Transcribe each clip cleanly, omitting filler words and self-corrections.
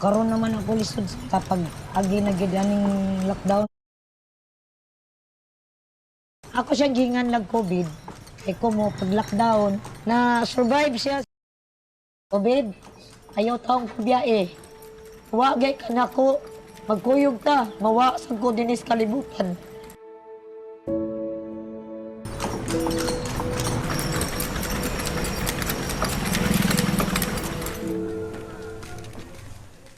Karon naman ako lisod sa pag agi na gid aning lockdown. Ako siyang gingan lag COVID. Kay ko mo pag lockdown na survive siya. COVID, ayaw taong kubiyae. Wagay ka nako, magkuyog ta, mawa sa ko dinis kalibutan.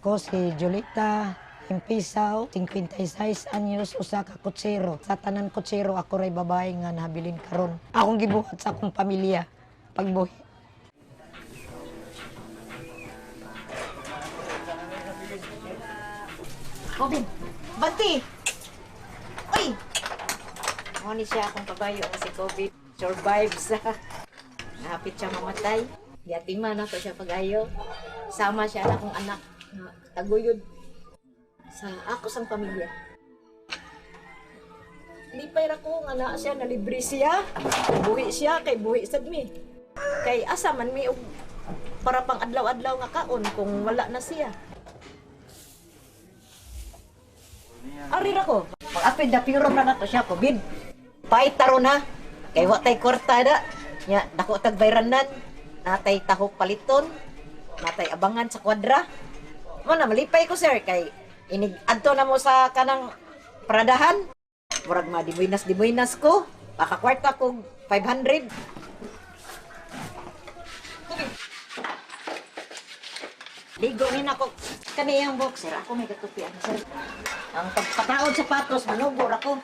Ko si Julita Impisaw, 56 anyos, usa ka kutsero. Sa tanan kutsero, ako ray babae nga nabilin karon. Akong gibuhat sa akong pamilya, pagbuhi. Covid! Banti! Uy! Mo ni siya akong kabayo nga si Covid. Survive sa... Napit siya mamatay. Giatima na to siya pag-ayo. Sama siya na akong anak nga taguyod sa ako sang pamilya. Lipay ra ko nga naa siya, nalibre siya. Buhi siya, kay buhi sad mi. Kay asa man mi og para pang adlaw-adlaw nga kaon kung wala na siya. Ari ra ko. Pag-apid na puro na nato siya COVID. Pait taro na. Kay wa tay kwarta da. Nya dako tag bayranan. Natay tahok paliton. Natay abangan sa kwadra. Mo na malipay ko, sir, kay inig adto na mo sa kanang paradahan. Murag ma dibuinas dibuinas ko. Baka kwarta kog 500. Ligo ni nako kaniyang boxer. Ako may katupian, sir. Ang pagpataod sa patos, manubo ra ko.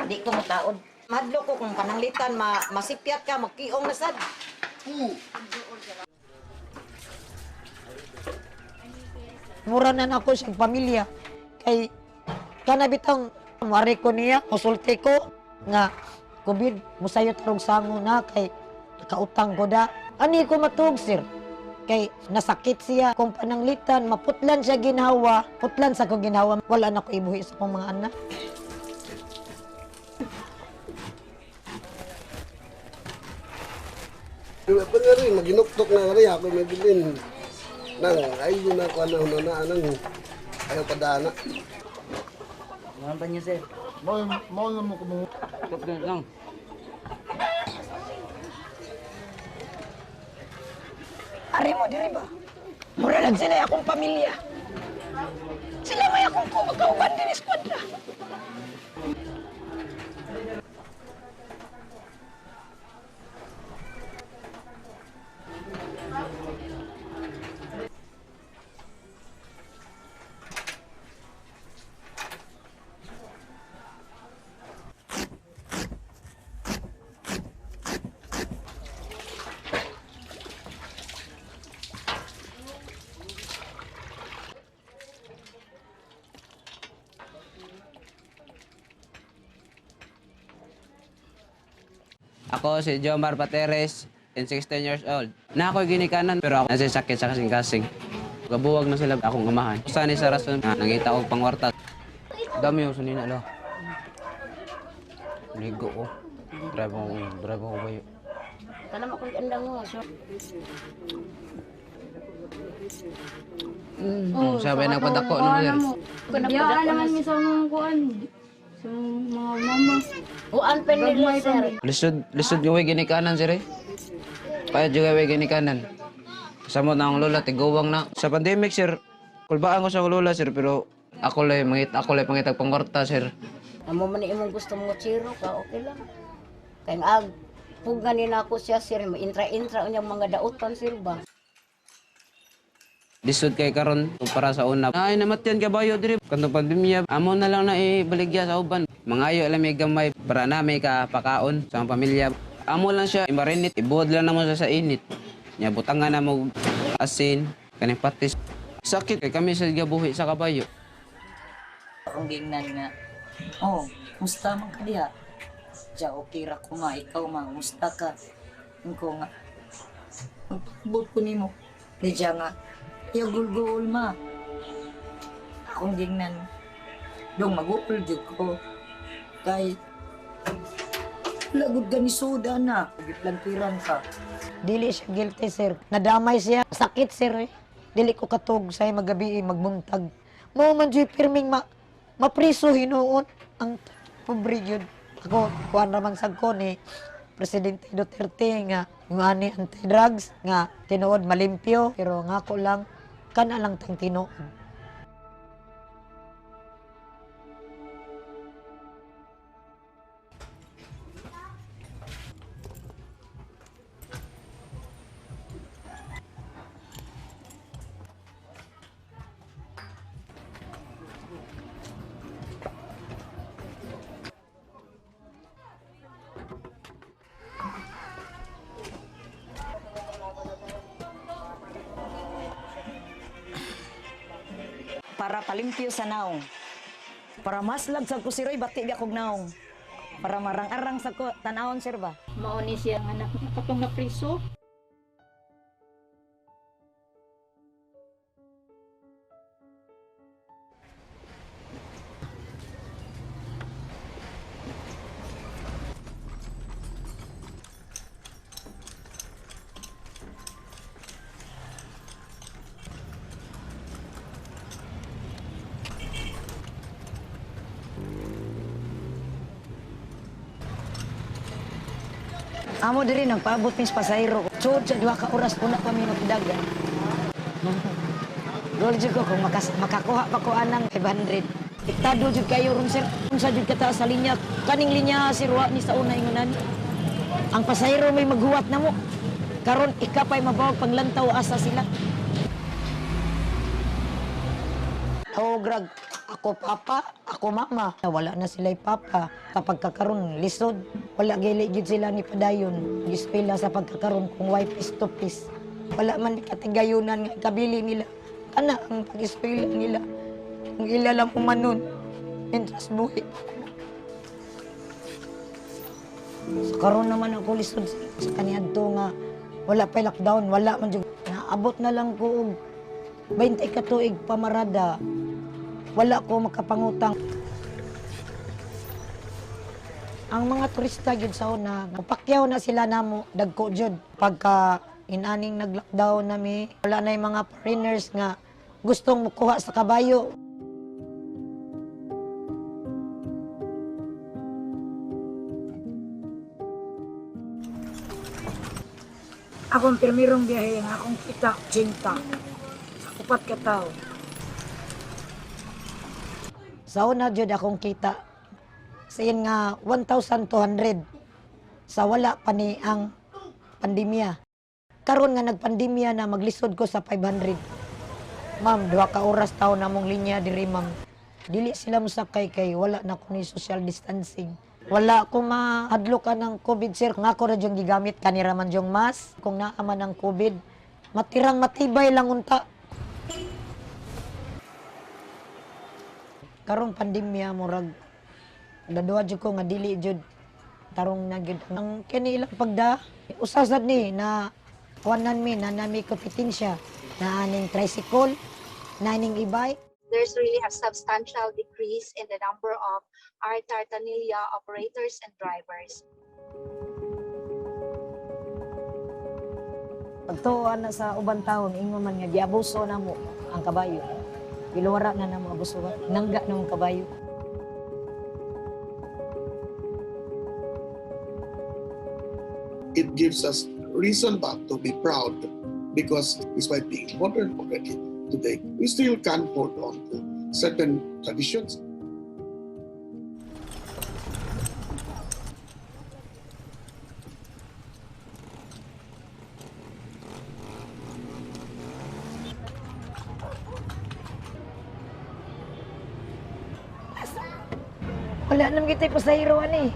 Hindi ko mataod. Madlo ko kung pananglitan, masipyat ka, magkiong na sad. Mura na nako siyang pamilya. Kay kana bitong mari ko niya, musulti ko nga COVID, musayo tarong sango na kay nakautang ko da. Ani ko matuog, sir. Kay nasakit siya kung pananglitan, maputlan siya ginhawa, putlan sa ko ginhawa, wala na ko ibuhi sa akong mga anak. Diba pa nga rin, maginuktok na nga rin ako may bilin. Nang, ay yun na ako na na anang ayaw padana. Mga ba niya, sir? Mau na mo kumungo. Lang. Ari mo, diri ba? Mura lang sila akong pamilya. Sila may akong kumakauban din eskwadra. Ako si Jomar Pateres, and 16 years old. Na ako'y ginikanan pero ako nasa sakit sa kasing-kasing. Gabuwag na sila akong amahan. Usa ni sa rason nga nangita og pangwarta. Dami yung sunina lo. Ligo ko. Drive ako bayo. Kana mo kung andang mo, sir. Oh, sabi nagpadako no sir. Diyan naman mi sa mga kuan. Sa mga mama. Uan pa nila, sir. Lisod, lisod nga way ginikanan sir eh. Kaya juga way ginikanan. Samot na akong lola, tiguwang na. Sa pandemic sir, kulbaan ko sa akong lola sir, pero ako lay pangitag pangwarta sir. Amo man imong gusto mo chiro ka, okay lang. Kay ang ag pugan ni nako siya, sir, intra-intra unyang mga dautan, sir ba. Lisod kay karon kumpara sa una. Ay namatyan kabayo diri kanto pandemya. Amo na lang na ibaligya sa uban. Mangayo lang may gamay para na may kapakaon sa ang pamilya. Amo lang siya imarinate, ibuod lang namo siya sa init. Nya butangan na mo asin, kaning patis. Sakit kay kami sa gabuhi sa kabayo. Akong gingnan nga, oh, musta man ka diha? Diya, okay ra ko ma, ikaw ma, musta ka? Ingko nga, magpabot ko nimo. Di siya nga, yagulgul ma. Akong gingnan, dong magupol jud ko. Kay, lagod ka ni Soda na. Giplantiran ka. Dili siya guilty, sir. Nadamay siya. Sakit, sir, eh. Dili ko katog sa magabi magbuntag. Mao man jud pirming mapriso hinuon ang pobre gyud. Ako kuan ra man sad ko ni Presidente Duterte nga ani anti-drugs nga tinuod malimpyo, pero nga ko lang kana lang tang tinuod. Para palimpyo sa naong. Para maslag sa ko si Roy, bati biya kog naong. Para marang-arang sa ko, tanawon sir ba? Mao ni siya ang anak niya katong napriso. Amo diri nagpaabot mis pasahero. Sud sa 2 ka oras una pa mi magdagan. Dol jud ko kung makakuha pa ko anang 500. Diktado jud kayo ron sir. Unsa jud ka sa linya? Kaning linya sir wa ni sa una ingonan. Ang pasahero may maghuwat namo. Karon ikapay mabawag panglantaw asa sila. Grag, ako papa, ako mama. Wala na sila'y papa. Kapag kakaroon, lisod. Wala gili gid sila ni padayon. Giswela sa pagkakaroon kung why piece to piece. Wala man katigayunan nga ikabili nila. Kana ang pag-eskwela nila. Ang ila lang umanon. Mientras buhi. So, karon naman ako lisod sa kaniadto nga wala pa lockdown, wala man jud. Naabot na lang ko og 20 ka tuig pamarada. Wala ko makapangutang. Ang mga turista gyud sa una, mapakyaw na sila namo dagko jud. Pagka inaning nag-lockdown nami, wala na yung mga foreigners nga gustong mukuha sa kabayo. Akong pirmirong biyahe nga akong kita 80 sa upat ka tawo. Sa una jud akong kita sayin nga 1,200 sa wala pa ni ang pandemya. Karon nga nagpandemya na maglisod ko sa 500. Ma'am, 2 ka oras taw namong linya diri ma'am. Dili sila mosakay kay wala na ko ni social distancing. Wala ko mahadlok ka ng COVID sir. Nga ako ra yung gigamit kanira man yung mask. Kung naa man ang COVID, matirang matibay lang unta. Karong pandemya murag daduwa jud ko nga dili jud tarong na gyud ang kini ilang pagda usa sad ni na kuanan mi na nami kompetensya na aning tricycle na aning e-bike. There's really a substantial decrease in the number of our tartanilla operators and drivers. Pagtuo na sa uban taon ingon man nga giabuso namo ang kabayo. Giluwara na namo abuso nangga namo kabayo. It gives us reason but to be proud because despite being modern already today, we still can hold on to certain traditions. Wala naman kita pasahero ani.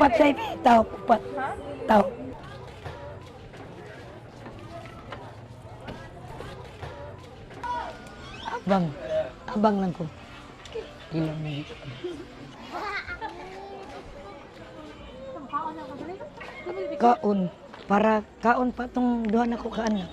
Patay, tao, pat, tao. Abang, abang lang ko. Ilang mo. Kaon, para kaon pa tong duha na ko kaanak.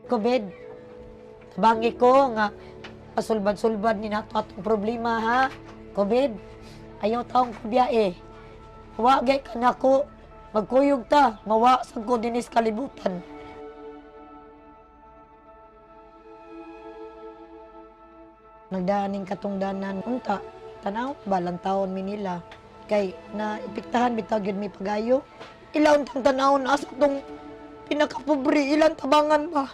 COVID, tabangi ko nga pasulbad-sulbad ni nato atong problema ha. COVID, ayaw taong kubiyae. Wa gay ka nako, magkuyog ta, mawa sa ko dinis kalibutan. Nagdaaning katungdanan unta, tanaw balang taon mi nila kay na epektahan bitaw gyud mi pagayo. Ilaon tang tanawon asa tong pinakapobre ilang tabangan ba.